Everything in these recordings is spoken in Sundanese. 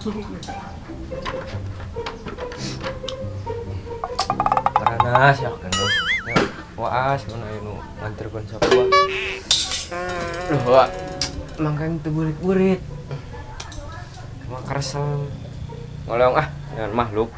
Panas ya kan lu. Waas mana anu nganterkeun sapu. Loh, wah. Mangkang teu burit-burit. Emang keresel. Ngolong ah dengan makhluk.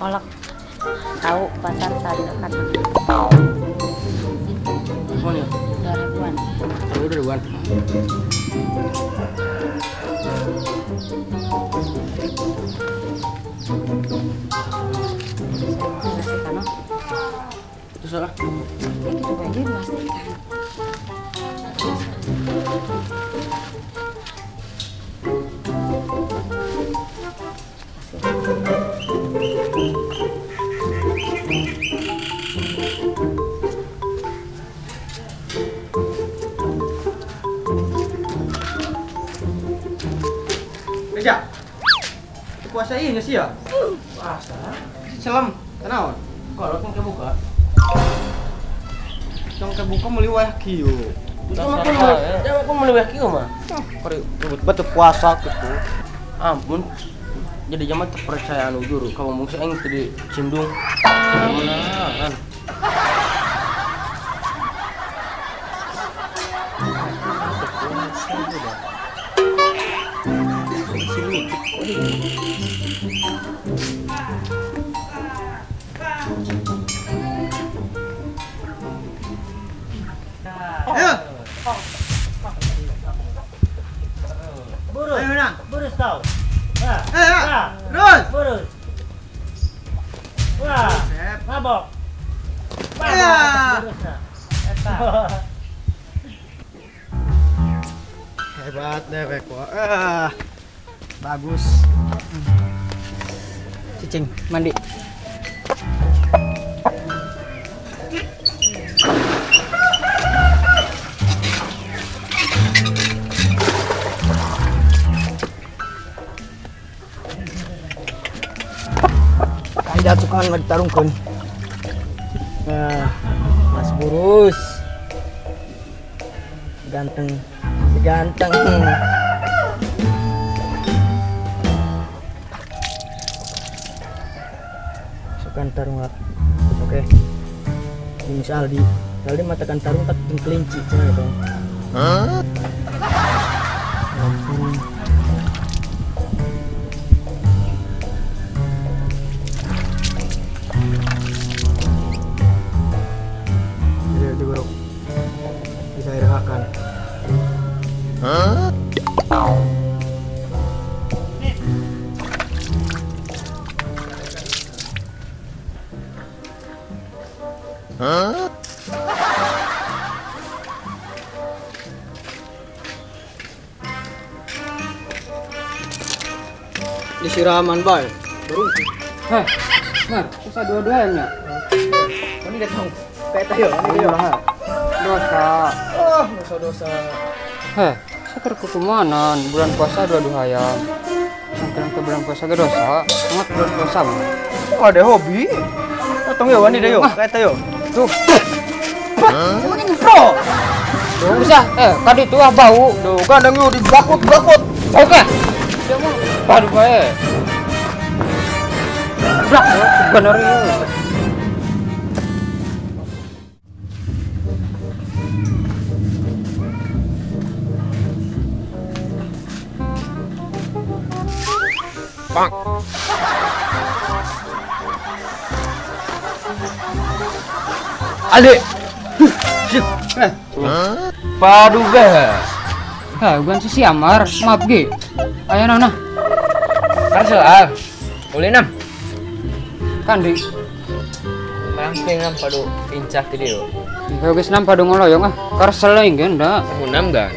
Kolak tahu pasar Sariakan. Mana ya? 2000-an. 2000-an. Itu salah. Ya gitu aja dipastikan. Reja, puasa ini sih ya? Puasa? Celem, kenapa? Kalau kan kebuka, yang kebuka meliwah kieu. Jangan aku meliwah kieu mah. Betul puasa gitu. Ampun, jadi jaman terpercaya anu juru. Kamu mungkin aing teu dicindung. Meunangan. Ayo. Burus. Ayo menang. Burus kau. Wah. Ayo. Terus. Burus. Wah. Mabok. Mabok. Burusna. Eta. Hebat dewek wah. Bagus. Cicing, mandi. Kaida tukangan mah ditarungkeun. Nah, Mas Burus. Ganteng. Si ganteng. Sukan tarung. Oke. Ini si Aldi. Aldi matakan tarung tak jeung kelinci cenah gitu. Hah? Ampun. Hah? Hah? Disiraman bae. Baru. Heh. Mar, usah dua-duanya. Ini datang. Kayak tayo, ini yo. Dosa. Oh, dosa-dosa. Heh. Saker kukumanan bulan puasa dua-dua hayam. Sampai ke bulan puasa ge dosa, ingat bulan puasa mah. Oh, ada hobi. Datang yo wani deh yo, kayak tayo. Tuh. Emang ini pro. Tuh usah, tadi tuh ah bau. Tuh kan yo dibakut-bakut. Oke. Dia mah baru bae. Blak, bener yo. Bang. Aldi. Padu be. Heh, bukan si Amar, maaf ge. Ayo nona. Karsel ah. Boleh nam. Kandi. Mangkeng nam padu pincah tadi yo. Yo geus nam padu ngoloyong ah. Karsel lain ge ndak. Nam gan.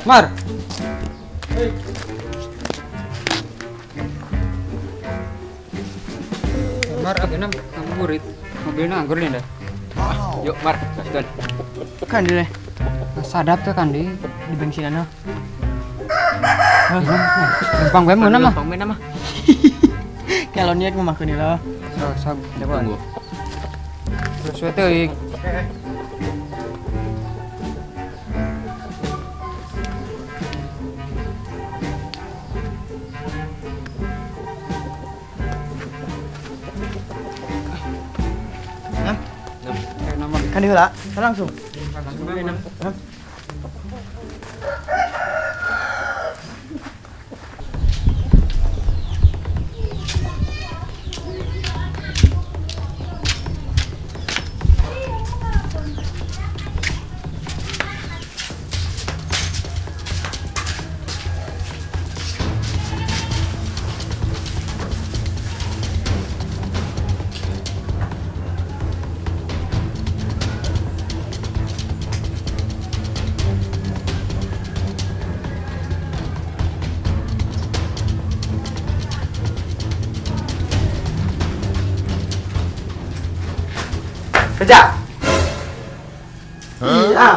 Mar. Hey. Mar, ageuna ngabuburit. Mobilna anggur nih dah. Yuk, Mar, gaskeun. Kan dile. Sadap tuh kan di bensinana. Lempang bae meunang mah. Lempang bae mah. Kalau niat mah makeun lah. Sok, sok, tunggu. Terus we teuing. Kan heula, langsung. Kerja. Iya.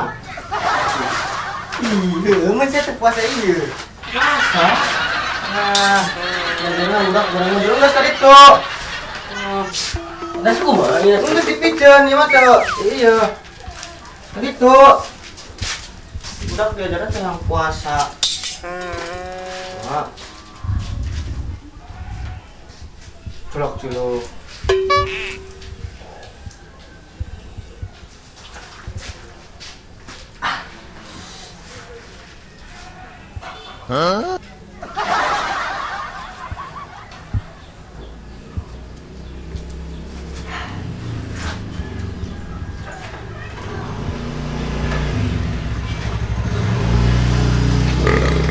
Iya, mun saya teu puasa ieu. Puasa? Nah, jangan budak urang mah geus tadi tuh. Das kumaha ieu? Geus dipiceun ieu mah teu. Iya. Tadi tuh. Budak diajaran teh yang puasa. Wah. Culok-culok. Huh?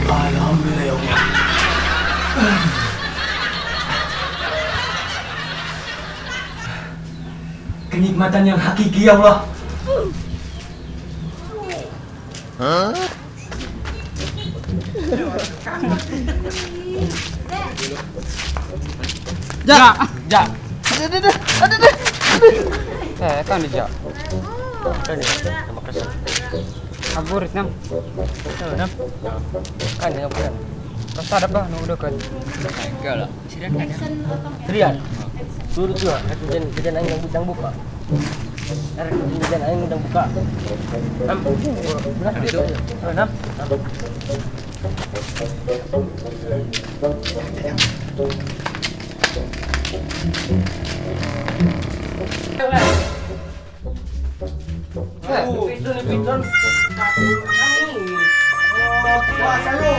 Alhamdulillah ya Allah. Kenikmatan yang hakiki ya Allah. Huh? Ja, ja. Aduh. Kan di ja. Kan ya, sama kesel. Kaburit nam. Nam. Kan ya, bukan. Terus ada apa nu dekat? Enggak lah. Trian. Dulu tuh, jajan aing yang buka. Jajan aing udah buka. Nam. Itu. Nam. Puasa lu.